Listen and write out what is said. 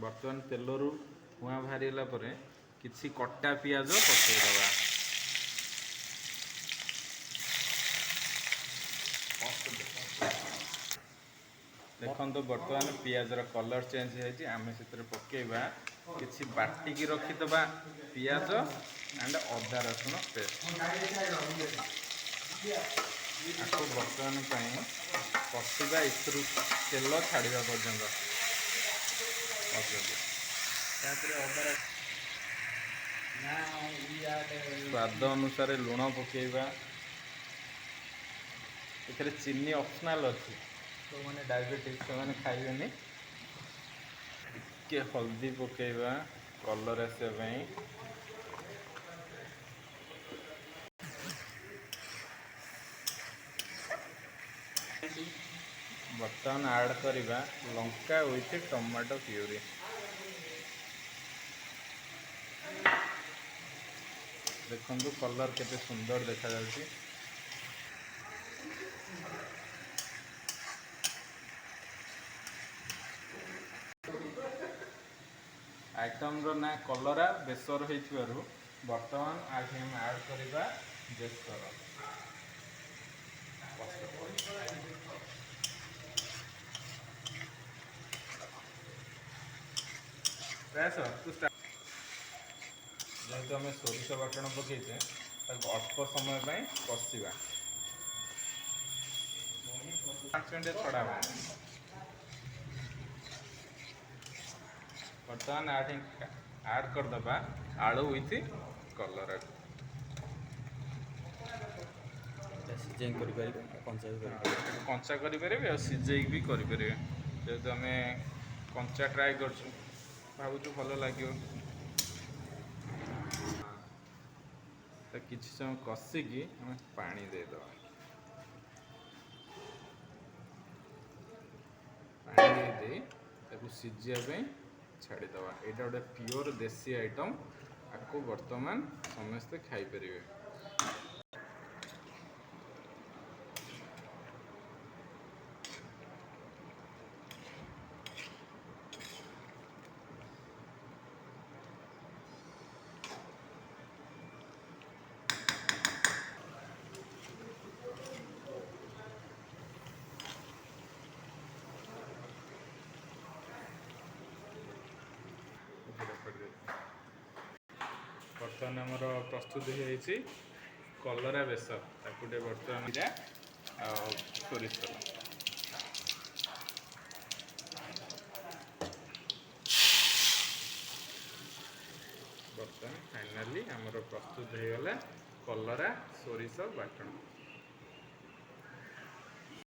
ବର୍ତ୍ତମାନ ତେଲରୁ ଧୂଆଁ ବାହାରିଗଲା ପରେ କିଛି କଟା ପିଆଜ ପକେଇଦେବା। ଦେଖନ୍ତୁ, ବର୍ତ୍ତମାନ ପିଆଜର କଲର୍ ଚେଞ୍ଜ ହେଇଯାଇଛି। ଆମେ ସେଥିରେ ପକେଇବା କିଛି ବାଟିକି ରଖିଦେବା ପିଆଜ ଆଣ୍ଡ ଅଦା ରସୁଣ ପେଷ୍ଟ। ଆକୁ ବର୍ତ୍ତମାନ ପାଇଁ କଷିବା, ଏଥିରୁ ତେଲ ଛାଡ଼ିବା ପର୍ଯ୍ୟନ୍ତ କଷିବା। ତାପରେ ଅଦା ନା ଇଆଡ଼େ। ସ୍ୱାଦ ଅନୁସାରେ ଲୁଣ ପକେଇବା। ଏଥିରେ ଚିନି ଅପସନାଲ୍ ଅଛି। ଯେଉଁମାନେ ଡାଇବେଟିସ୍, ସେମାନେ ଖାଇବେନି। ଟିକେ ହଳଦୀ ପକେଇବା କଲର୍ ଆସିବା ପାଇଁ। ବର୍ତ୍ତମାନ ଆଡ଼୍ କରିବା ଲଙ୍କା ୱିଥ୍ ଟମାଟୋ ପ୍ୟୁରି। ଦେଖନ୍ତୁ, କଲର୍ କେତେ ସୁନ୍ଦର ଦେଖାଯାଉଛି। ଆଇଟମ୍ର ନାଁ କଲରା ବେସର ହେଇଥିବାରୁ ବର୍ତ୍ତମାନ ଆଠି ଆମେ ଆଡ଼୍ କରିବା ବେସର। ପ୍ରୟାସ ତୁ ଷ୍ଟାର୍ଟ। ଯେହେତୁ ଆମେ ସୋରିଷ ବାଟଣ ପକେଇଛେ, ତାକୁ ଅଳ୍ପ ସମୟ ପାଇଁ କଷିବା। 5 ମିନିଟ୍ ଛଡ଼ା ହେବ। ବର୍ତ୍ତମାନ ଆଡ଼୍ କରିଦେବା ଆଳୁ ୱିଥ୍ କଲରାକୁ। ସିଝେଇ କରିପାରିବେ, କଞ୍ଚା ବି କରିପାରିବେ। କଞ୍ଚା କରିପାରିବେ ଆଉ ସିଝେଇକି ବି କରିପାରିବେ। ଯେହେତୁ ଆମେ କଞ୍ଚା ଟ୍ରାଏ କରୁଛୁ, ଭାବୁଛୁ ଭଲ ଲାଗିବ। ତ କିଛି ସମୟ କଷିକି ଆମେ ପାଣି ଦେଇଦେବା। ପାଣି ଦେଇଦେଇ ତାକୁ ସିଝିବା ପାଇଁ ଛାଡ଼ିଦେବା। ଏଇଟା ଗୋଟେ ପିଓର ଦେଶୀ ଆଇଟମ୍। ଆକୁ ବର୍ତ୍ତମାନ ସମସ୍ତେ ଖାଇପାରିବେ। ବର୍ତ୍ତମାନ ଆମର ପ୍ରସ୍ତୁତ ହେଇଯାଇଛି କଲରା ବେସର। ତାକୁ ଟିକେ ବର୍ତ୍ତମାନ ଜିରା ଆଉ ସୋରିଷ ତେଲ। ବର୍ତ୍ତମାନ ଫାଇନାଲି ଆମର ପ୍ରସ୍ତୁତ ହେଇଗଲା କଲରା ସୋରିଷ ବାଟଣ।